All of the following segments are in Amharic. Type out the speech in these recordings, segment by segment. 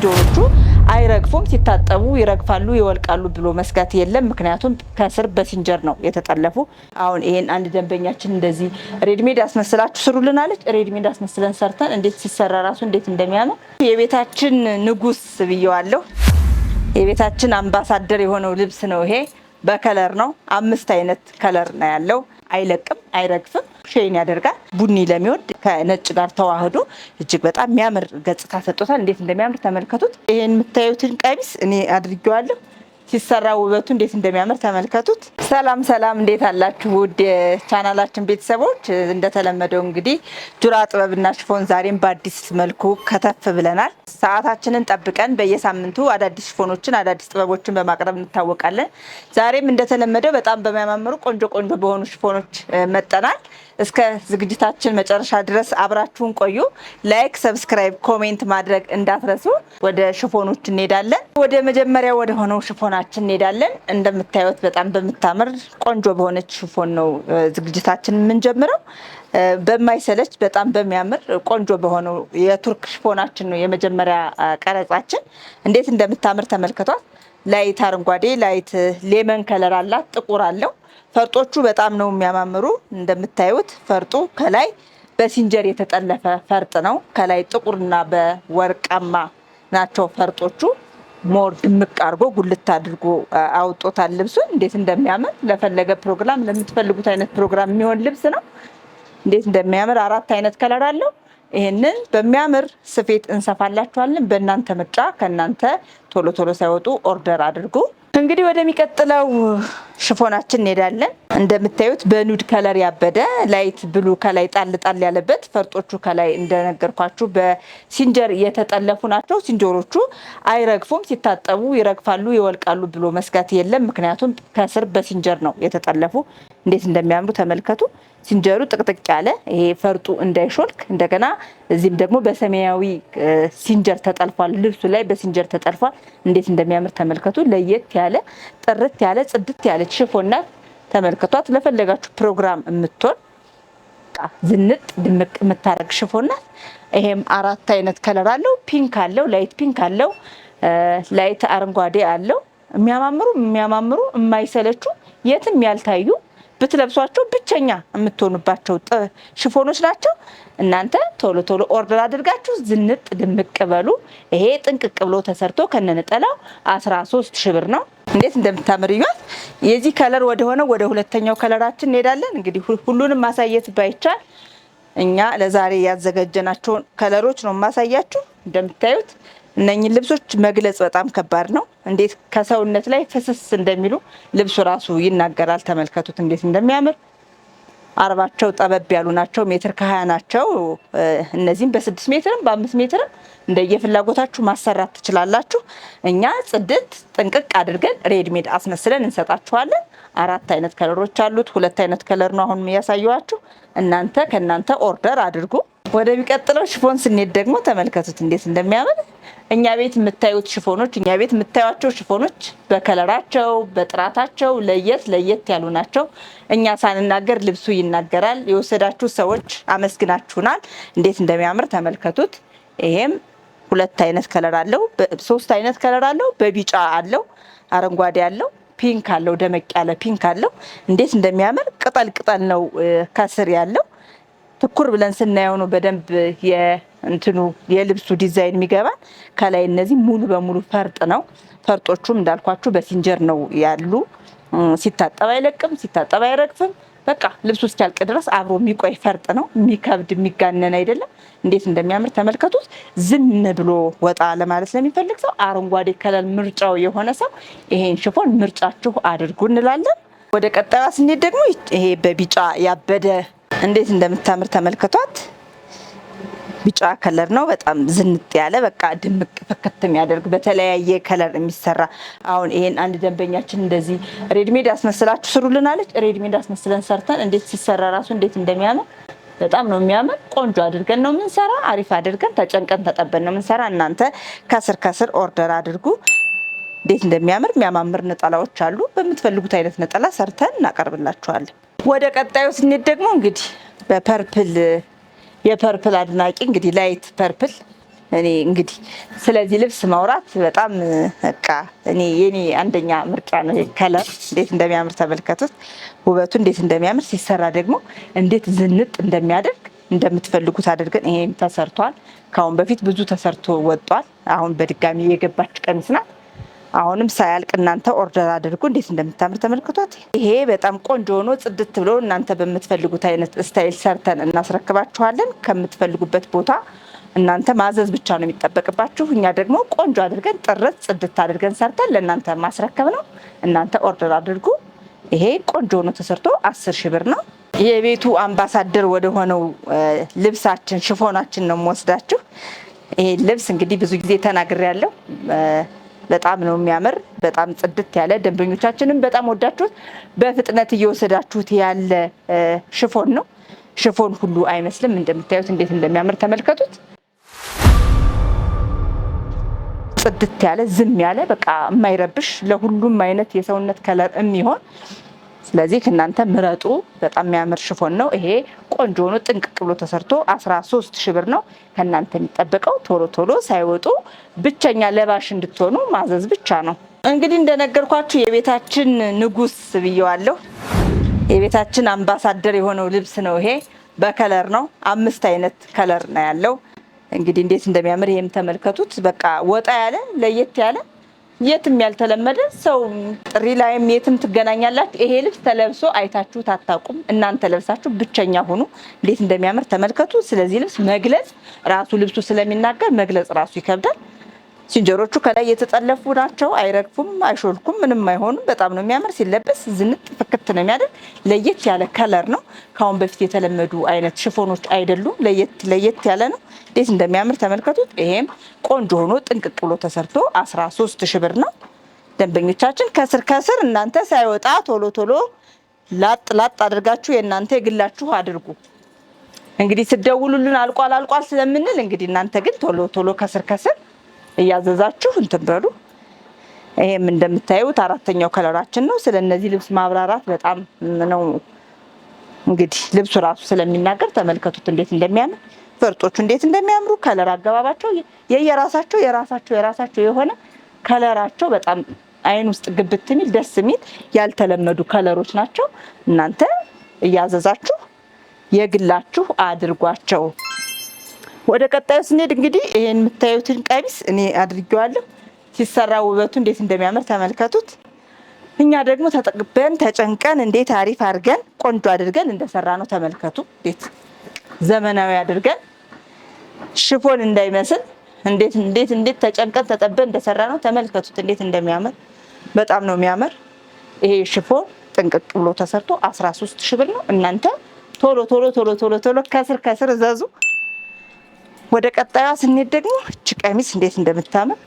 ሲንጀሮቹ አይረግፉም። ሲታጠቡ ይረግፋሉ፣ ይወልቃሉ ብሎ መስጋት የለም። ምክንያቱም ከስር በሲንጀር ነው የተጠለፉ። አሁን ይሄን አንድ ደንበኛችን እንደዚህ ready-made አስመስላችሁ ስሩልን አለች። Ready-made አስመስለን ሰርተን እንዴት ሲሰራ ራሱ እንዴት እንደሚያምር። የቤታችን ንጉስ ብየዋለሁ። የቤታችን አምባሳደር የሆነው ልብስ ነው ይሄ። በ color ነው። አምስት አይነት color ነው ያለው። አይለቅም፣ አይረግፍም፣ shine ያደርጋል። ቡኒ ለሚወድ ከነጭ ጋር ተዋህዶ እጅግ በጣም የሚያምር ገጽታ ሰጥቶታል። እንዴት እንደሚያምር ተመልከቱት። ይሄን የምታዩትን ቀሚስ እኔ አድርጌዋለሁ። ሲሰራ ውበቱ እንዴት እንደሚያምር ተመልከቱት። ሰላም ሰላም፣ እንዴት አላችሁ ውድ የቻናላችን ቤተሰቦች? እንደተለመደው እንግዲህ ጁራ ጥበብና ሽፎን ዛሬም በአዲስ መልኩ ከተፍ ብለናል። ሰዓታችንን ጠብቀን በየሳምንቱ አዳዲስ ሽፎኖችን፣ አዳዲስ ጥበቦችን በማቅረብ እንታወቃለን። ዛሬም እንደተለመደው በጣም በሚያማምሩ ቆንጆ ቆንጆ በሆኑ ሽፎኖች መጥተናል። እስከ ዝግጅታችን መጨረሻ ድረስ አብራችሁን ቆዩ። Like፣ subscribe፣ comment ማድረግ እንዳትረሱ። ወደ ሽፎኖች እንሄዳለን። ወደ መጀመሪያ ወደ ሆነው ሽፎናችን እንሄዳለን። እንደምታዩት በጣም በምታምር ቆንጆ በሆነች ሽፎን ነው ዝግጅታችን የምንጀምረው። በማይሰለች በጣም በሚያምር ቆንጆ በሆነው የቱርክ ሽፎናችን ነው የመጀመሪያ ቀረጻችን። እንዴት እንደምታምር ተመልከቷት። Light አረንጓዴ፣ light lemon color አላት፣ ጥቁር አለው። ፈርጦቹ በጣም ነው የሚያማምሩ። እንደምታዩት ፈርጡ ከላይ በሲንጀር የተጠለፈ ፈርጥ ነው። ከላይ ጥቁርና በወርቃማ ናቸው ፈርጦቹ። More ድምቅ አድርጎ ጉልት አድርጎ አውጦታል ልብሱን። እንዴት እንደሚያምር! ለፈለገ ፕሮግራም፣ ለምትፈልጉት አይነት ፕሮግራም የሚሆን ልብስ ነው። እንዴት እንደሚያምር! አራት አይነት color አለው። ይህንን በሚያምር ስፌት እንሰፋላችኋለን። በእናንተ ምርጫ ከእናንተ ቶሎ ቶሎ ሳይወጡ order አድርጉ። እንግዲህ ወደሚቀጥለው ሽፎናችን እንሄዳለን። እንደምታዩት በ nude color ያበደ light blue ከላይ ጣል ጣል ያለበት፣ ፈርጦቹ ከላይ እንደነገርኳችሁ በሲንጀር የተጠለፉ ናቸው። ሲንጀሮቹ አይረግፉም። ሲታጠቡ ይረግፋሉ፣ ይወልቃሉ ብሎ መስጋት የለም። ምክንያቱም ከስር በሲንጀር ነው የተጠለፉ። እንዴት እንደሚያምሩ ተመልከቱ። ሲንጀሩ ጥቅጥቅ ያለ ይሄ ፈርጡ እንዳይሾልክ፣ እንደገና እዚህም ደግሞ በሰማያዊ ሲንጀር ተጠልፏል። ልብሱ ላይ በሲንጀር ተጠልፏል። እንዴት እንደሚያምር ተመልከቱ። ለየት ያለ፣ ጥርት ያለ፣ ጽድት ያለች ሽፎን ናት። ተመልከቷት። ለፈለጋችሁ ፕሮግራም የምትሆን፣ ዝንጥ ድምቅ የምታደርግ ሽፎን ናት። ይሄም አራት አይነት color አለው። Pink አለው፣ light pink አለው፣ light አረንጓዴ አለው። የሚያማምሩ የሚያማምሩ፣ የማይሰለቹ፣ የትም ያልታዩ፣ ብትለብሷቸው ብቸኛ የምትሆኑባቸው ሽፎኖች ናቸው። እናንተ ቶሎ ቶሎ order አድርጋችሁ ዝንጥ ድምቅ በሉ። ይሄ ጥንቅቅ ብሎ ተሰርቶ ከነነጠላው 13 ሺህ ብር ነው። እንዴት እንደምታምር እዩት። የዚህ color ወደ ሆነው ወደ ሁለተኛው color ኣችን እንሄዳለን። እንግዲህ ሁሉንም ማሳየት ባይቻል እኛ ለዛሬ ያዘጋጀናቸውን color ኦች ነው የማሳያችሁ። እንደምታዩት እነኝን ልብሶች መግለጽ በጣም ከባድ ነው። እንዴት ከሰውነት ላይ ፍስስ እንደሚሉ ልብሱ ራሱ ይናገራል። ተመልከቱት እንዴት እንደሚያምር። አርባቸው ጠበብ ያሉ ናቸው። ሜትር ከ20 ናቸው። እነዚህም በ6 ሜትርም በ5 ሜትርም እንደየፍላጎታችሁ ማሰራት ትችላላችሁ። እኛ ጽድት ጥንቅቅ አድርገን ready-made አስመስለን እንሰጣችኋለን። አራት አይነት color ኦች አሉት። ሁለት አይነት color ነው አሁን ያሳየኋችሁ። እናንተ ከእናንተ order አድርጉ። ወደሚቀጥለው ሽፎን ስንሄድ ደግሞ ተመልከቱት እንዴት እንደሚያምር። እኛ ቤት የምታዩት ሽፎኖች፣ እኛ ቤት የምታዩቸው ሽፎኖች በ color ኣቸው በጥራታቸው ለየት ለየት ያሉ ናቸው። እኛ ሳንናገር ልብሱ ይናገራል። የወሰዳችሁ ሰዎች አመስግናችሁናል። እንዴት እንደሚያምር ተመልከቱት። ይሄም ሁለት አይነት color አለው፣ ሶስት አይነት color አለው። በቢጫ አለው፣ አረንጓዴ አለው፣ pink አለው፣ ደመቅ ያለ pink አለው። እንዴት እንደሚያምር! ቅጠል ቅጠል ነው ከስር ያለው። ትኩር ብለን ስናየው ነው በደንብ የእንትኑ የልብሱ ዲዛይን የሚገባን። ከላይ እነዚህ ሙሉ በሙሉ ፈርጥ ነው። ፈርጦቹም እንዳልኳችሁ በሲንጀር ነው ያሉ። ሲታጠብ አይለቅም፣ ሲታጠብ አይረግፍም። በቃ ልብሱ እስኪያልቅ ድረስ አብሮ የሚቆይ ፈርጥ ነው። የሚከብድ የሚጋነን አይደለም። እንዴት እንደሚያምር ተመልከቱት። ዝም ብሎ ወጣ ለማለት ለሚፈልግ ሰው፣ አረንጓዴ color ምርጫው የሆነ ሰው ይሄን ሽፎን ምርጫችሁ አድርጉ እንላለን። ወደ ቀጣዩ ስንሄድ ደግሞ ይሄ በቢጫ ያበደ እንዴት እንደምታምር ተመልከቷት። ቢጫ color ነው። በጣም ዝንጥ ያለ፣ በቃ ድምቅ ፍክት የሚያደርግ፣ በተለያየ color የሚሰራ። አሁን ይሄን አንድ ደንበኛችን እንደዚህ ready-made አስመስላችሁ ስሩልን አለች። Ready-made አስመስለን ሰርተን እንዴት ሲሰራ ራሱ እንዴት እንደሚያምር! በጣም ነው የሚያምር። ቆንጆ አድርገን ነው የምንሰራ። አሪፍ አድርገን ተጨንቀን ተጠበን ነው የምንሰራ። እናንተ ከስር ከስር order አድርጉ። እንዴት እንደሚያምር! የሚያማምር ነጠላዎች አሉ። በምትፈልጉት አይነት ነጠላ ሰርተን እናቀርብላችኋለን። ወደ ቀጣዩ ስንሄድ ደግሞ እንግዲህ በ purple፣ የ purple አድናቂ እንግዲህ light purple እኔ እንግዲህ ስለዚህ ልብስ ማውራት በጣም በቃ እኔ የኔ አንደኛ ምርጫ ነው። Color እንዴት እንደሚያምር ተመልከቱት። ውበቱ እንዴት እንደሚያምር ሲሰራ ደግሞ እንዴት ዝንጥ እንደሚያደርግ እንደምትፈልጉት አድርገን ይሄም ተሰርቷል። ከአሁን በፊት ብዙ ተሰርቶ ወጧል። አሁን በድጋሚ የገባች ቀሚስ ናት። አሁንም ሳያልቅ እናንተ order አድርጉ። እንዴት እንደምታምር ተመልክቷት። ይሄ በጣም ቆንጆ ሆኖ ጽድት ብሎ እናንተ በምትፈልጉት አይነት style ሰርተን እናስረክባችኋለን። ከምትፈልጉበት ቦታ እናንተ ማዘዝ ብቻ ነው የሚጠበቅባችሁ። እኛ ደግሞ ቆንጆ አድርገን ጥርት ጽድት አድርገን ሰርተን ለእናንተ ማስረከብ ነው። እናንተ order አድርጉ። ይሄ ቆንጆ ሆኖ ተሰርቶ 10,000 ብር ነው። የቤቱ አምባሳደር ወደ ሆነው ልብሳችን ሽፎናችን ነው የምወስዳችሁ። ይሄ ልብስ እንግዲህ ብዙ ጊዜ ተናግሬያለሁ። በጣም ነው የሚያምር፣ በጣም ጽድት ያለ ደንበኞቻችንም በጣም ወዳችሁት በፍጥነት እየወሰዳችሁት ያለ ሽፎን ነው። ሽፎን ሁሉ አይመስልም። እንደምታዩት እንዴት እንደሚያምር ተመልከቱት። ጽድት ያለ ዝም ያለ በቃ የማይረብሽ ለሁሉም አይነት የሰውነት color የሚሆን ስለዚህ እናንተ ምረጡ። በጣም የሚያምር ሽፎን ነው ይሄ። ቆንጆ ሆኖ ጥንቅቅ ብሎ ተሰርቶ 13,000 ብር ነው። ከእናንተ የሚጠበቀው ቶሎ ቶሎ ሳይወጡ ብቸኛ ለባሽ እንድትሆኑ ማዘዝ ብቻ ነው። እንግዲህ እንደነገርኳችሁ የቤታችን ንጉስ ብየዋለሁ። የቤታችን አምባሳደር የሆነው ልብስ ነው ይሄ። በ color ነው፣ 5 አይነት color ነው ያለው። እንግዲህ እንዴት እንደሚያምር ይሄም ተመልከቱት። በቃ ወጣ ያለ ለየት ያለ የትም ያልተለመደ ሰው ጥሪ ላይም የትም ትገናኛላችሁ። ይሄ ልብስ ተለብሶ አይታችሁት አታውቁም። እናንተ ለብሳችሁ ብቸኛ ሁኑ። እንዴት እንደሚያምር ተመልከቱ። ስለዚህ ልብስ መግለጽ ራሱ ልብሱ ስለሚናገር መግለጽ ራሱ ይከብዳል። ሲንጀሮቹ ከላይ የተጠለፉ ናቸው። አይረግፉም፣ አይሾልኩም፣ ምንም አይሆኑም። በጣም ነው የሚያምር። ሲለበስ ዝንጥ ፍክት ነው የሚያደርግ። ለየት ያለ color ነው። ከአሁን በፊት የተለመዱ አይነት ሽፎኖች አይደሉም። ለየት ለየት ያለ ነው። እንዴት እንደሚያምር ተመልከቱት። ይሄም ቆንጆ ሆኖ ጥንቅቅ ብሎ ተሰርቶ 13,000 ብር ነው። ደንበኞቻችን ከስር ከስር እናንተ ሳይወጣ ቶሎ ቶሎ ላጥ ላጥ አድርጋችሁ የእናንተ የግላችሁ አድርጉ። እንግዲህ ስደውሉልን አልቋል አልቋል ስለምንል እንግዲህ እናንተ ግን ቶሎ ቶሎ ከስር ከስር እያዘዛችሁ እንትን በሉ። ይሄም እንደምታዩት አራተኛው color ኣችን ነው። ስለነዚህ ልብስ ማብራራት በጣም ነው እንግዲህ ልብሱ ራሱ ስለሚናገር ተመልከቱት እንዴት እንደሚያምር ፈርጦቹ እንዴት እንደሚያምሩ color አገባባቸው የየራሳቸው የራሳቸው የራሳቸው የሆነ color ኣቸው በጣም አይን ውስጥ ግብት የሚል ደስ የሚል ያልተለመዱ color ኦች ናቸው። እናንተ እያዘዛችሁ የግላችሁ አድርጓቸው። ወደ ቀጣዩ ስንሄድ እንግዲህ ይሄን የምታዩትን ቀሚስ እኔ አድርጌዋለሁ። ሲሰራ ውበቱ እንዴት እንደሚያምር ተመልከቱት። እኛ ደግሞ ተጠቅበን ተጨንቀን እንዴት አሪፍ አድርገን ቆንጆ አድርገን እንደሰራ ነው ተመልከቱ። እንዴት ዘመናዊ አድርገን ሽፎን እንዳይመስል እንዴት እንዴት እንዴት ተጨንቀን ተጠበን እንደሰራ ነው ተመልከቱት። እንዴት እንደሚያምር በጣም ነው የሚያምር። ይሄ ሽፎን ጥንቅቅ ብሎ ተሰርቶ 13,000 ብር ነው። እናንተ ቶሎ ቶሎ ቶሎ ቶሎ ቶሎ ከስር ከስር እዘዙ። ወደ ቀጣዩ ስንሄድ ደግሞ እቺ ቀሚስ እንዴት እንደምታምር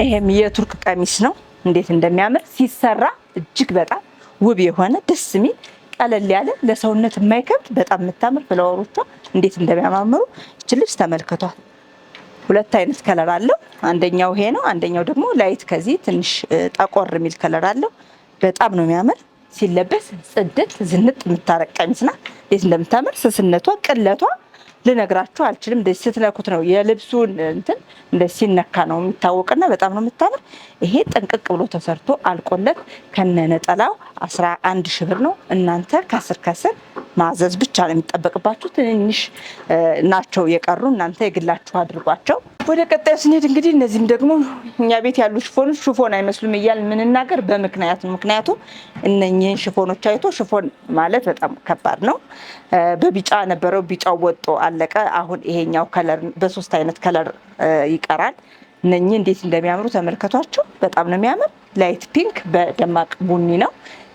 ይሄም የቱርክ ቀሚስ ነው። እንዴት እንደሚያምር ሲሰራ እጅግ በጣም ውብ የሆነ ደስ የሚል ቀለል ያለ ለሰውነት የማይከብድ በጣም የምታምር flower ኦቿ እንዴት እንደሚያማምሩ እቺ ልብስ ተመልከቷል። ሁለት አይነት color አለው። አንደኛው ይሄ ነው። አንደኛው ደግሞ light ከዚህ ትንሽ ጠቆር የሚል color አለው። በጣም ነው የሚያምር ሲለበስ ጽድት ዝንጥ የምታረቅ ቀሚስ ናት። እንዴት እንደምታምር ስስነቷ፣ ቅለቷ ልነግራችሁ አልችልም። እንደዚህ ስትነኩት ነው የልብሱን እንትን እንደዚህ ሲነካ ነው የሚታወቅና በጣም ነው የምታምር። ይሄ ጥንቅቅ ብሎ ተሰርቶ አልቆለት ከነነጠላው 11,000 ብር ነው። እናንተ ከስር ከስር ማዘዝ ብቻ ነው የሚጠበቅባችሁ። ትንንሽ ናቸው የቀሩ፣ እናንተ የግላችሁ አድርጓቸው። ወደ ቀጣዩ ስንሄድ እንግዲህ እነዚህም ደግሞ እኛ ቤት ያሉ ሽፎኖች ሽፎን አይመስሉም እያልን የምንናገር በምክንያት ነው። ምክንያቱም እነኚህን ሽፎኖች አይቶ ሽፎን ማለት በጣም ከባድ ነው። በቢጫ ነበረው፣ ቢጫው ወጦ አለቀ። አሁን ይሄኛው color በሶስት አይነት color ይቀራል። እነኚህ እንዴት እንደሚያምሩ ተመልከቷቸው። በጣም ነው የሚያምር። Light pink በደማቅ ቡኒ ነው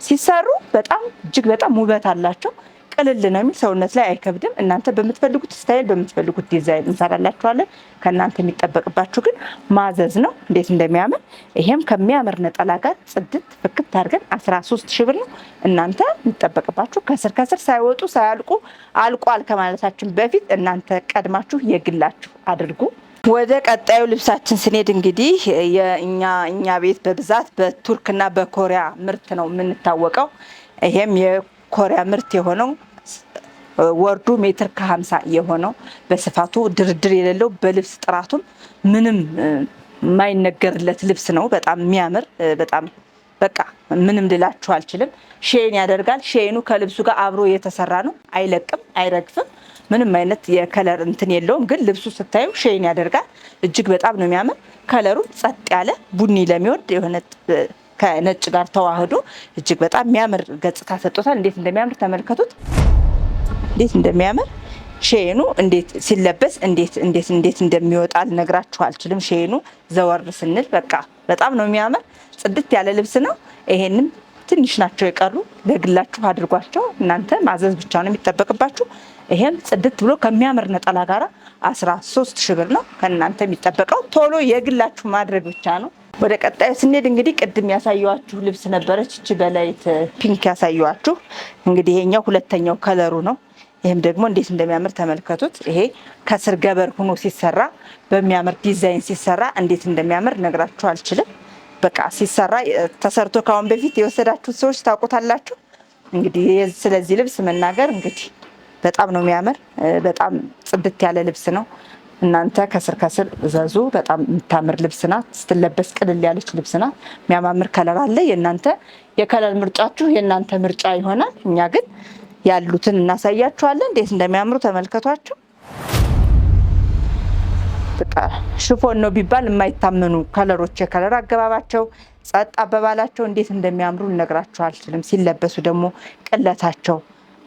ሲሰሩ፣ በጣም እጅግ በጣም ውበት አላቸው። ቅልል ነው የሚል ሰውነት ላይ አይከብድም። እናንተ በምትፈልጉት style በምትፈልጉት ዲዛይን እንሰራላችኋለን። ከእናንተ የሚጠበቅባችሁ ግን ማዘዝ ነው። እንዴት እንደሚያምር ይሄም ከሚያምር ነጠላ ጋር ጽድት ፍክት አድርገን 13,000 ብር ነው። እናንተ የሚጠበቅባችሁ ከስር ከስር ሳይወጡ ሳያልቁ አልቋል ከማለታችን በፊት እናንተ ቀድማችሁ የግላችሁ አድርጉ። ወደ ቀጣዩ ልብሳችን ስንሄድ እንግዲህ የእኛ እኛ ቤት በብዛት በቱርክና በኮሪያ ምርት ነው የምንታወቀው። ይሄም የኮሪያ ምርት የሆነው ወርዱ ሜትር ከ50 የሆነው በስፋቱ ድርድር የሌለው በልብስ ጥራቱም ምንም የማይነገርለት ልብስ ነው። በጣም የሚያምር፣ በጣም በቃ ምንም ልላችሁ አልችልም። Shine ያደርጋል። Shine ኑ ከልብሱ ጋር አብሮ የተሰራ ነው። አይለቅም፣ አይረግፍም። ምንም አይነት የ color እንትን የለውም። ግን ልብሱ ስታዩ shine ያደርጋል። እጅግ በጣም ነው የሚያምር። Color ሩ ጸጥ ያለ ቡኒ ለሚወድ የሆነ ከነጭ ጋር ተዋህዶ እጅግ በጣም የሚያምር ገጽታ ሰጥቶታል። እንዴት እንደሚያምር ተመልከቱት። እንዴት እንደሚያምር shine ኑ፣ እንዴት ሲለበስ እንዴት እንዴት እንዴት እንደሚወጣ ልነግራችሁ አልችልም። Shine ኑ ዘወር ስንል በቃ በጣም ነው የሚያምር። ጽድት ያለ ልብስ ነው። ይሄንም ትንሽ ናቸው የቀሩ፣ ለግላችሁ አድርጓቸው። እናንተ ማዘዝ ብቻ ነው የሚጠበቅባችሁ። ይሄም ጽድት ብሎ ከሚያምር ነጠላ ጋራ 13 ሺህ ብር ነው። ከእናንተ የሚጠበቀው ቶሎ የግላችሁ ማድረግ ብቻ ነው። ወደ ቀጣዩ ስንሄድ እንግዲህ ቅድም ያሳየኋችሁ ልብስ ነበረች። እቺ በ light pink ያሳየኋችሁ እንግዲህ ይሄኛው ሁለተኛው color ሩ ነው። ይህም ደግሞ እንዴት እንደሚያምር ተመልከቱት። ይሄ ከስር ገበር ሆኖ ሲሰራ፣ በሚያምር ዲዛይን ሲሰራ እንዴት እንደሚያምር ነግራችሁ አልችልም። በቃ ሲሰራ፣ ተሰርቶ ከአሁን በፊት የወሰዳችሁት ሰዎች ታውቁታላችሁ። እንግዲህ ስለዚህ ልብስ መናገር እንግዲህ በጣም ነው የሚያምር። በጣም ጽድት ያለ ልብስ ነው። እናንተ ከስር ከስር እዘዙ። በጣም የምታምር ልብስ ናት። ስትለበስ ቅልል ያለች ልብስ ናት። የሚያማምር color አለ። የእናንተ የ color ምርጫችሁ የእናንተ ምርጫ ይሆናል። እኛ ግን ያሉትን እናሳያችኋለን። እንዴት እንደሚያምሩ ተመልከቷቸው። በቃ chiffon ነው ቢባል የማይታመኑ color ኦች፣ የ color አገባባቸው፣ ጸጥ አበባላቸው እንዴት እንደሚያምሩ ልነግራችሁ አልችልም። ሲለበሱ ደግሞ ቅለታቸው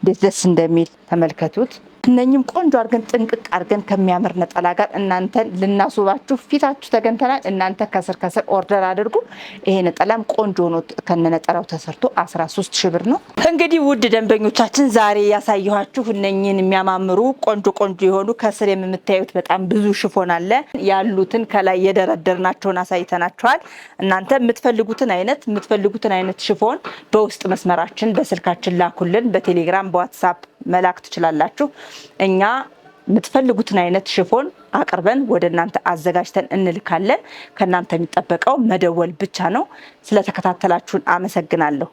እንዴት ደስ እንደሚል ተመልከቱት። እነኝም ቆንጆ አድርገን ጥንቅቅ አድርገን ከሚያምር ነጠላ ጋር እናንተን ልናስውባችሁ ፊታችሁ ተገኝተናል። እናንተ ከስር ከስር order አድርጉ። ይሄ ነጠላም ቆንጆ ሆኖ ከነነጠላው ተሰርቶ 13 ሺህ ብር ነው። እንግዲህ ውድ ደንበኞቻችን፣ ዛሬ ያሳየኋችሁ እነኝህን የሚያማምሩ ቆንጆ ቆንጆ የሆኑ ከስር የምታዩት በጣም ብዙ chiffon አለ። ያሉትን ከላይ የደረደርናቸውን አሳይተናችኋል። እናንተ የምትፈልጉትን አይነት chiffon በውስጥ መስመራችን በስልካችን ላኩልን። በቴሌግራም፣ በዋትሳፕ መላክ ትችላላችሁ። እኛ የምትፈልጉትን አይነት chiffon አቅርበን ወደ እናንተ አዘጋጅተን እንልካለን። ከእናንተ የሚጠበቀው መደወል ብቻ ነው። ስለተከታተላችሁን አመሰግናለሁ።